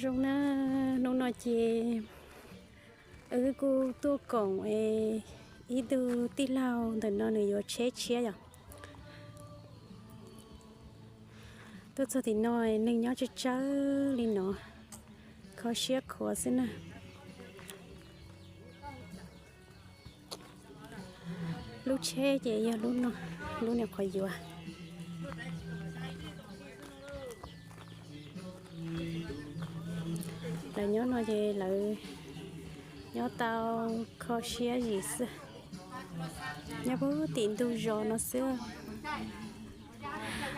Zoo na, hnub no ces wb kuj tuaj koom es ib tug tij laug ntawm no nws yuav tsheb tshiab yom. Tuaj txog tim no neeg nyob tsawg tsawg li no, kho siab khuav xwb na. Lub tsheb ces yog lub no, lub niag qhov yuav. Lawv nyob no ces lawv nyob tau kho siab zim xwb. Nyob puag tim ntug zos no xwb.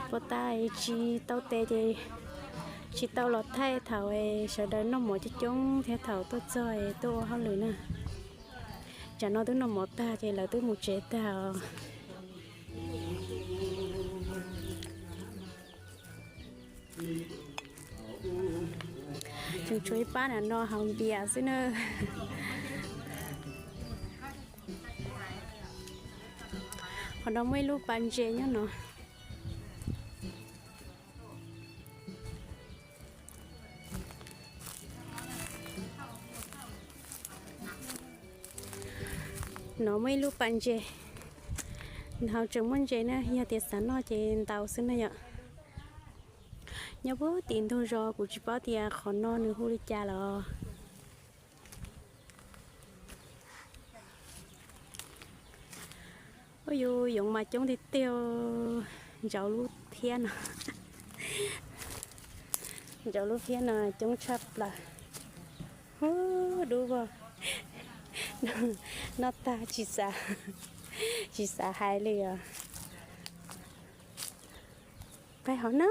Puas tas tsis tau tes ces tsis tau los thaij thaum sawv daws noj mov coob coob thiab thaum tuaj txog tuaj ua hauj lwm na. Tsam no twb noj mov tag ces lawv twb mus tsev tag os. Tseem tshuav ib pab nram no haus npias xwb na. Qhov no muaj ib lub pas ntses nyob no. No muaj ib lub pas ntses, nws hauv tseem muaj ntses na, yog tias xav noj ces ntaus xwb na yom. Nyob puag tim ntug zos kuv tsis paub tias qhov no nws hu li cas los. Ua yus yoov mas coob tiag tiag, ntsauv lub phiab no, ntsauv lub phiab no coob tshaj plaws. Hu, dub vog, noj tag tsis xav, tsis xav hais li os. Peb hov na.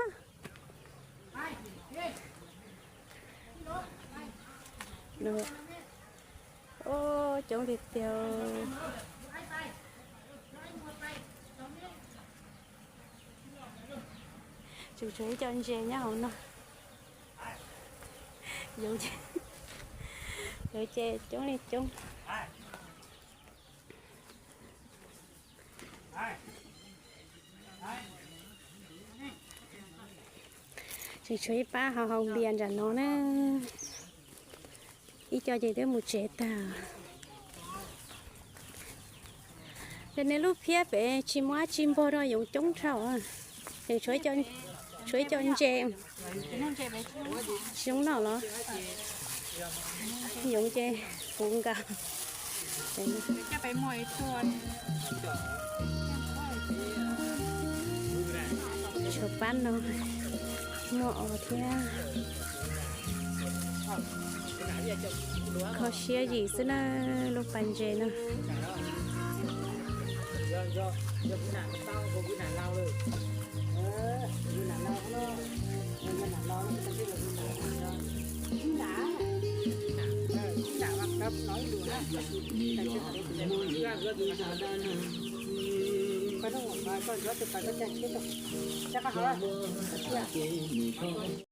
Coob tiag tiag. Tseem tshuav ib co ntses nyob hauv no. Yuav ces coob li coob. Tseem tshuav ib pab haus haus npias nram no na. Ib co ces twb mus tsev tag. Ces nej lub phiab pem tsis muaj dab tsi npog rau, yoov coob dhau. Tseem tshuav ib co ntses. Tsis zoo noj los? Yoov ces puv nkaus. Tshuav pab no, muaj os thiab. Kho siab zim xwb na, lub pas ntses no.